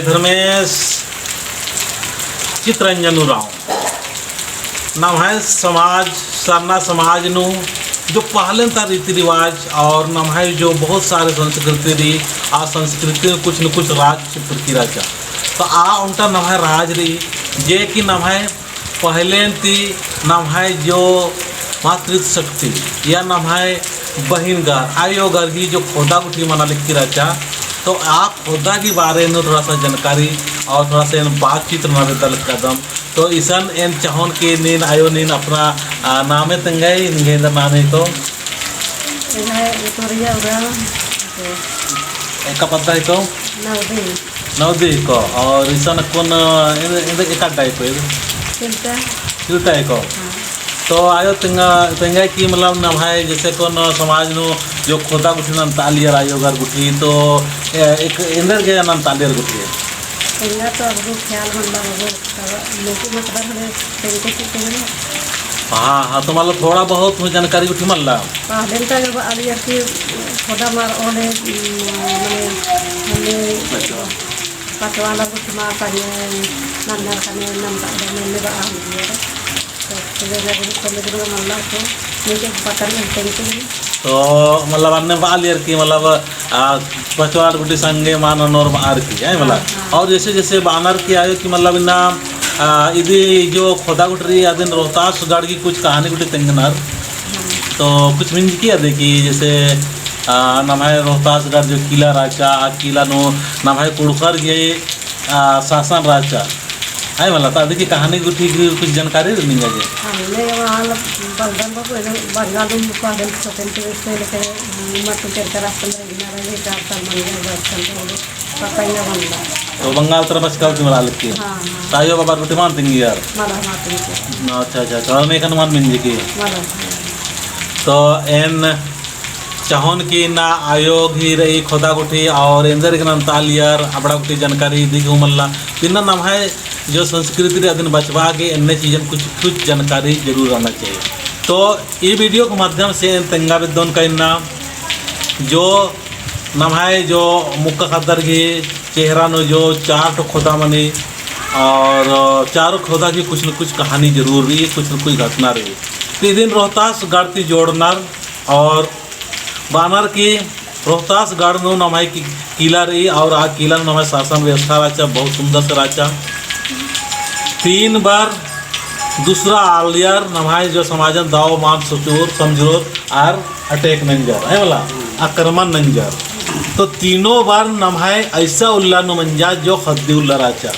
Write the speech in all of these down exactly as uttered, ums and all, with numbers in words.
धर्मेस चितरंजन उराँव। नम्है समाज, सरना समाज नू जो पहलेन ता रीति रिवाज और नम्है जो बहुत सारे संस्कृति रई, आ संस्कृति नू कुछ न कुछ राज चिपरकी रहचा। तो आ ओन्टा नम्है राज रई, जे कि नम्है पहलेन ती नम्है जो मातृशक्ति या नम्है बहिन गर, आयो गर ही जो खोदा गुट्ठी मना लगी रहचा, तो आ खोदा की बारे नू थोड़ा सा जानकारी और थोड़ा सा एन बातचीत नना बेद्दा लगदम। तो इसन एन चाहोन कि नीन आयो नीन अपना, आ, नामे तेंगई, निंग्है एन्देर नामे तो? एंग्है एतोरिया उराँव। एका पद्दा हिको? नवदी। नवदी हिको। और इसन अक्कुन, एन्देर, एन्देर एका अड्डा हिको? चिल्टा। चिल्टा हिको। हाँ। तो आयो तेंगा, तेंगा कि मतलब नम्है जैसे अक्कुन समाज नू जो खोदा गुट्ठी नन्तालियर आयो गर गुट्ठी, तो ए-, एक एन्देर गे नन्तालियर गुट्ठी? तेंगा तो अब ख्याल मल्ला, अब नुकी मतबर हले तेंगते की तेंगे। हाँ, हाँ, तो मतलब थोड़ा बहुत हूँ जानकारी गुट्ठी मल्ला। पहलेन ता जब आलियर की खोदा मल ओने, मने, मने अच्छा। पटवाला गुट्ठी मा कने, नन्नर कने, नन्नर कने, नन्नर बा आलियर। तो, तो जब गुट्ठी खोले गुट्ठी मल्ला तो, नीचे पकड़ में तेंगते की। तो मतलब अन्ने बा आलियर की मतलब आ, पचवार गुट्ठी संगे मा ननोर बअर की, है मला? हाँ, हाँ। और जैसे, जैसे बअनर की आयो कि मतलब इन्ना, आ, इदी जो खोदा गुट्ठी रई, अदिन रोहतासगढ़ की कुछ कहानी गुट्ठी तेंगनर। हाँ। तो कुछ मिंजकी अदी कि जैसे, आ, नम्है रोहतासगढ़ जो किला रहचा, आ किला नू नम्है कुँड़ुख़र गे आ, शासन रहचा। है मला, तो अदी की कहानी गुट्ठी की कुछ जानकारी रई निंगा गे? हाँ, मैं वहाँ बलदन बाबू, एकदम बंगाल में पहले स्वतंत्र से लेकर, मत के कर रास्ता में इतना रहे, चार साल बन गया, दस साल बन गया, पता ही ना बनता। तो बंगाल तरफ आजकल तुम्हारा लग की? हाँ, हाँ। तो आयो बाबा रोटी मान देंगे यार? मला मान देंगे। अच्छा, अच्छा, अच्छा। और मैं कहना मान मिंजकी? मला। तो एन चाहोन कि इन्ना आयो गही रई खोदा गुट्ठी और एन्देर गे नन्तालियर अबड़ा गुट्ठी जानकारी इदी गे हूँ मल्ला। इन्ना नम्है जो संस्कृति रई अदिन बचबआ गे एन्ने चीजन कुछ, कुछ जानकारी जरूर रहना चाहिए। तो ई video के माध्यम से एन तेंगा बेद्दोन का इन्ना जो नम्है जो मुक्का ख़द्दर गही चेहरा नू जो चार ठो खोदा मनी और चारों खोदा की कुछ न कुछ कहानी जरूर रई, कुछ न कुछ घटना रई। तो इदिन रोहतासगढ़ ती जोड़नर और बअनर की रोहतासगढ़ नू नम्है कि-, किला रई और आ किला नू नम्है शासन व्यवस्था रहचा, बहुत सुंदर से रहचा। तीन बार दूसरा आलियर नम्है जो समाजन दव मान सचोर समझरोर आर attack नंजर, है मला, आक्रमण नंजर। तो तीनों बार नम्है ऐसा उल्ला नू मंजा जो ख़द्दी उल्ला रहचा।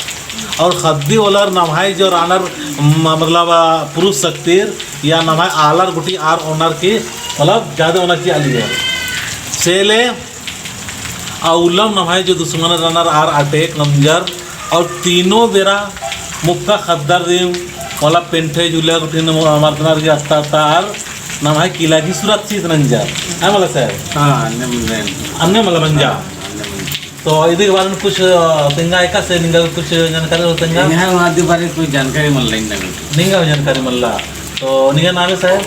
और ख़द्दी ओलर नम्है जो रअनर, म-, मतलब, आ, पुरुष शक्तिर या नम्है आलर गुट्ठी आर ओनर की, मतलब, ज्यादा ओनर की आलियर। से ले आ उल्लम नम्है जो दुश्मन रअनर आर attack नंजर और तीनों बेरा मुक्का ख़द्दर दिम, मतलब, पेंठे जुलिया गुट्ठिन मर्दनर की अस्ता अस्ता आर नम्है किला की सुरक्षित नंजर। है मला साहब? हाँ, अन्ने मंजा। अन्ने मला मंजा। हाँ, अन्ने मंजा। तो इदी के बारे में कुछ, अ, तेंगा एकासे निंगा कुछ जानकारी हो तेंगा? निंगा हूँ अदी बारे कुछ जानकारी मल्ला इन्ना। निंगा हूँ जानकारी मल्ला। तो निंगा नाम है साहब?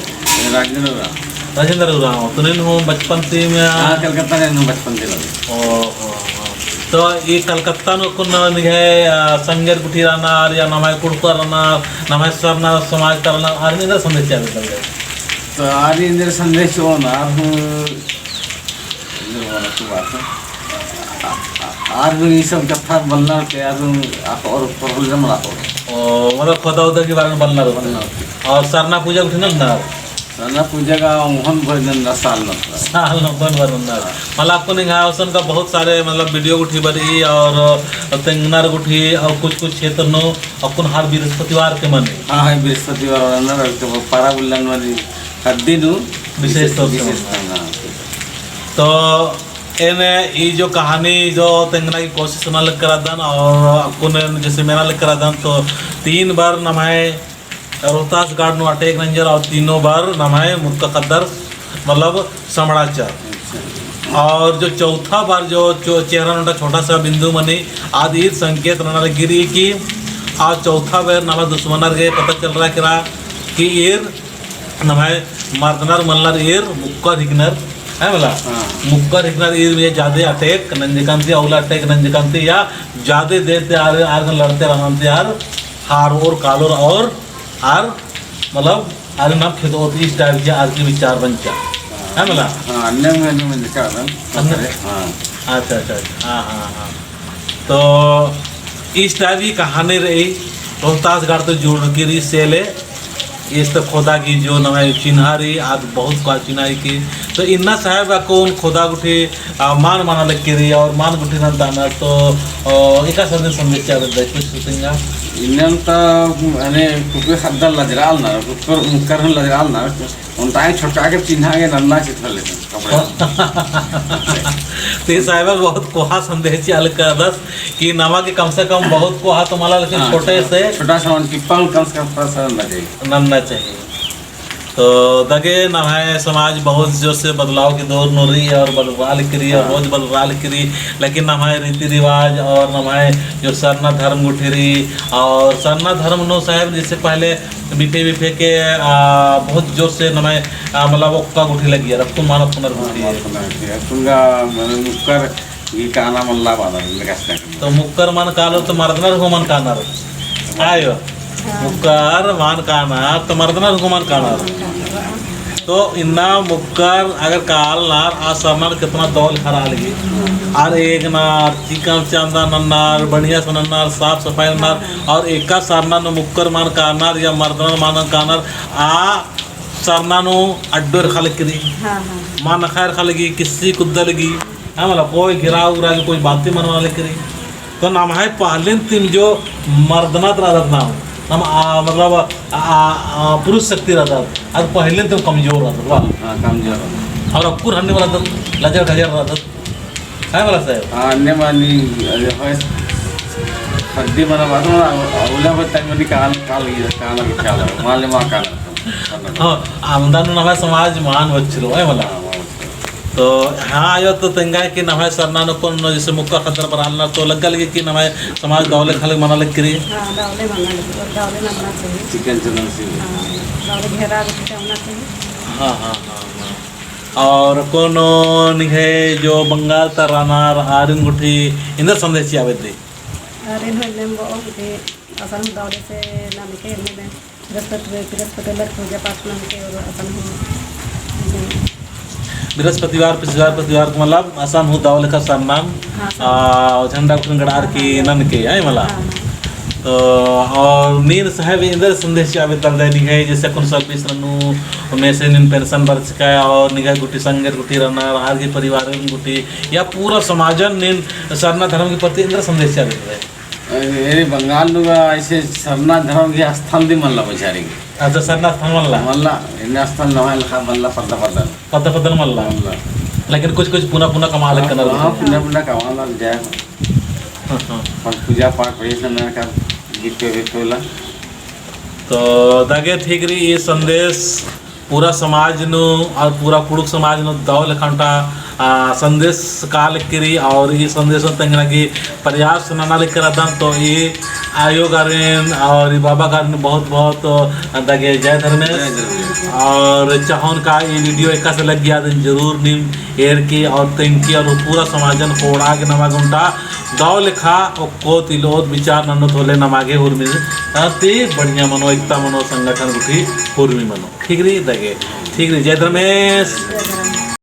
राजेंद्र उराँव। राजेंद्र उराँव। तो नीन हूँ बचपन ती में, अ, हाँ, कलकत्ता नू हूँ बचपन ती लगे। ओ, ओ, ओ। तो ई कलकत्ता नू अक्कुन निंग्है, अ, संगेर गुट्ठी रअनर या नम्है कुँड़ुख़र रअनर, नम्है सरना समाज ता रअनर, आर एन्देर संदेश चिआ बेद्दर? तो आर एन्देर संदेश चिओन, आर हूँ एन्देर बअना तो बात है। आ, आ, आर हूँ ई सब कत्था बलनर के आर हूँ अख़ोर problem रअनर। ओ, मतलब खोदा उदा की बारे में बलनर होता है। बलनर। और सरना पूजा गुट्ठी नन्नर? सरना पूजा का ओहन भजन ना साल नंबर। साल नंबर भजन ना। हाँ। मतलब अक्कुन एंग्है असन का बहुत सारे मतलब video गुट्ठी बरई और तेंगनर गुट्ठी और कुछ कुछ क्षेत्र नू अक्कुन हर बृहस्पतिवार के मनी। हाँ, हाँ, बृहस्पतिवार वाला ना, तो पारा बुल्लन वाली हद्दी नू विशेष तौर से विशेष मनी। हाँ। तो एन ई जो कहानी जो तेंगना की कोशिश नना लग करादन और अक्कुन जैसे मेना लग करादन तो तीन बार नम्है रोहतासगढ़ नू attack नंजर और तीनों बार नम्है मुक्का ख़द्दर मतलब समड़ाचर। और जो चौथा बार जो चो-, चेहरा नू ओन्टा छोटा सा बिंदु मनी आद ईद संकेत नना लगी रई कि आ चौथा बार नम्है दुश्मनर गे पता चलरआ केरा कि ईर नम्है मर्दनर मल्लर ईर मुक्कर हिकनर। है मला? हाँ। मुक्कर हिकनर ईर में जादे attack नंजकन ती, अउला attack नंजकन ती, या जादे देर ती आर, आर गने लड़ते रहनर ती आर हारोर कालोर और आर, मतलब, आर नाम खेदोत, इस type के आर की विचार बंचा। है मला? हाँ, अन्ने में, अन्ने में विचार बन। अन्ने? हाँ। अच्छा, अच्छा, अच्छा। हाँ, हाँ, हाँ। तो इस type की कहानी रई, रोहतासगढ़ तो जुड़रकी रई से ले, इस तो खोदा की जो नम्है चिन्हा रई, आद बहुत का चिन्हा रई की। तो इन्ना साहेब अक्कुन खोदा गुट्ठी, आ, मान मना लगी रई और मान गुट्ठी नन्तानर, तो, ओ, एकासे संदेश चिआ बेद्दय कुछ सुतिंगा। इन्ना तो, अने, कुपे खद्दर लजराल ना, कुकर, मुकर हन लजराल ना, ओन्टा ही छोटका के चिन्हा गे नन्ना चित होले कपड़े। ते साहेब बहुत कोहा संदेश चिआ लगदस कि नमा गे कम से कम बहुत कोहा तो मला, लेकिन हाँ, छोटे से छोटा सा मन टिप्पा कम से कम थोड़ा सा नन्ना चाहिए। नन्ना चाहिए। तो दगे नम्है समाज बहुत जोर से बदलाव की दौर नू रई और बदलाल की रई और हाँ। रोज बदलाल की रई, लेकिन नम्है रीति रिवाज और नम्है जो सरना धर्म गुट्ठी रई और सरना धर्म नू साहेब जैसे पहले बिफे बिफे के, आ, बहुत जोर से नम्है, आ, मतलब ओक्का गुट्ठी लगियर, अक्कुन मान अक्कुनर गुट्ठी। हाँ, मान अक्कुनर गुट्ठी। अक्कुन गा, मतलब, मुक्कर गही काना मल्ला बादर, मेरे कस्ता। तो मुक्कर मान कानर तो मर्दनर हूँ मान कानर। आयो। हाँ। मुक्कर मान कानर तो मर्दनर हूँ मान कानर। तो इन्ना मुक्कर अगर कालनर, आ सरनर कितना दव लेखा रआ लगी। आर एगनर, चिकन चांदा नन्नर, बढ़िया से नन्नर, साफ सफाई नन्नर, और एका सरना नू मुक्कर मान कानर या मर्दनर मान कानर, आ सरना नू अड्डो रखा लगी। हाँ, हाँ, हाँ। मान नखा रखा लगी, किस्सी कुद्दा लगी, हाँ, मतलब कोई घेराव उराव की कोई बात ही मनवा लगी। तो नम्है पहले तिम जो मर्दना रअदत ना, नम, आ, मतलब, आ, आ, आ, पुरुष शक्ति रअदत, अद पहले तिम कमजोर रअदत, वाह। हाँ, कमजोर रअदत। और अक्कुन हन्ने रअदत, लजर गजर रअदत। है मला साहेब? हाँ, अन्ने मानी, अरे, होय, खद्दी मना बात ना, अउला होय तक मनी कान, काल, कान, काल, मान ले मा कान। हाँ, आमदा नू नम्है समाज मान बछरो, है मला? हाँ, मान बछरो। तो हाँ, आयो तो तेंगा कि नम्है सरना नू कोनो जैसे मुक्का खद्दर बरालनर तो लग्गा लगी कि नम्है समाज दव लेखा मना लगी रई। हाँ, दव ले मना लगी, दव ले मना चाहिए। चिकन चंदन से। हाँ, दव ले घेरा रखना चाहिए। हाँ, हाँ, हाँ, हाँ। और कोनो निंग्है जो बंगाल ता रअनर आरिन गुट्ठी एन्देर संदेश चिआ बेद्दी? आरिन हूँ एन्नेम बओन कि असन हूँ दव ले से ननके एन्ने बृहस्पति, बृहस्पति लग पूजा पाठ ननके और असन हूँ बृहस्पतिवार, बृहस्पतिवार, बृहस्पतिवार को मतलब असन हूँ दव लेखा सरनन, हाँ, सरनन। आ, झंडा गुट्ठिन गड़ारकी हाँ, हाँ। ननके, है मला? हाँ, हाँ। तो और नीन साहेब एन्देर संदेश चिआ बेद्दलदय निंग्है, जैसे अक्कुन service ननू, ओमेसे नीन pension बरचकय और निंग्है गुट्ठी संगे गुट्ठी रअनर, आर गही परिवार गुट्ठी, या पूरा समाजन नीन सरना धर्म के प्रति एन्देर संदेश चिआ बेद्दलदय? अरे, बंगाल नू गा ऐसे सरना धर्म के स्थान दी मल्ला बेचारी। अच्छा, सरना स्थान मल्ला? मल्ला, एन्ने स्थान नम्है लेखा मल्ला पद्दा पद्दा। पद्दा पद्दा मल्ला? मल्ला। लेकिन कुछ कुछ पुना पुना कमआ लक्कनर। हाँ, पुना पुना कमआ लग जाए। हाँ, हाँ। और पूजा पाठ वही समय का बिट्टो बिट्टो ला। तो दगे ठीक रई ई संदेश पूरा समाज नू और पूरा कुँड़ुख़ समाज नू दव लेखा ओन्टा, आ, संदेश काल किरी और ई संदेश तेंगना की प्रयास नना लेकर अदन। तो ई आयो गारिन और ई बाबा गारिन बहुत बहुत दगे जय धर्मेस। जय धर्मेस। और चाहोन का ई video एकासे लग्गी अदिन जरूर नीम एरकी और तेंगकी और पूरा समाजन खोड़ा के नमा गे ओन्टा दव लेखा ओक्कोत इलोत विचार ननोत होले नमा गे हुरमी ती बढ़िया मनो, एकता मनो, संगठन गुट्ठी हुरमी मनो। ठीक रई दगे, ठीक रई। जय धर्मेस।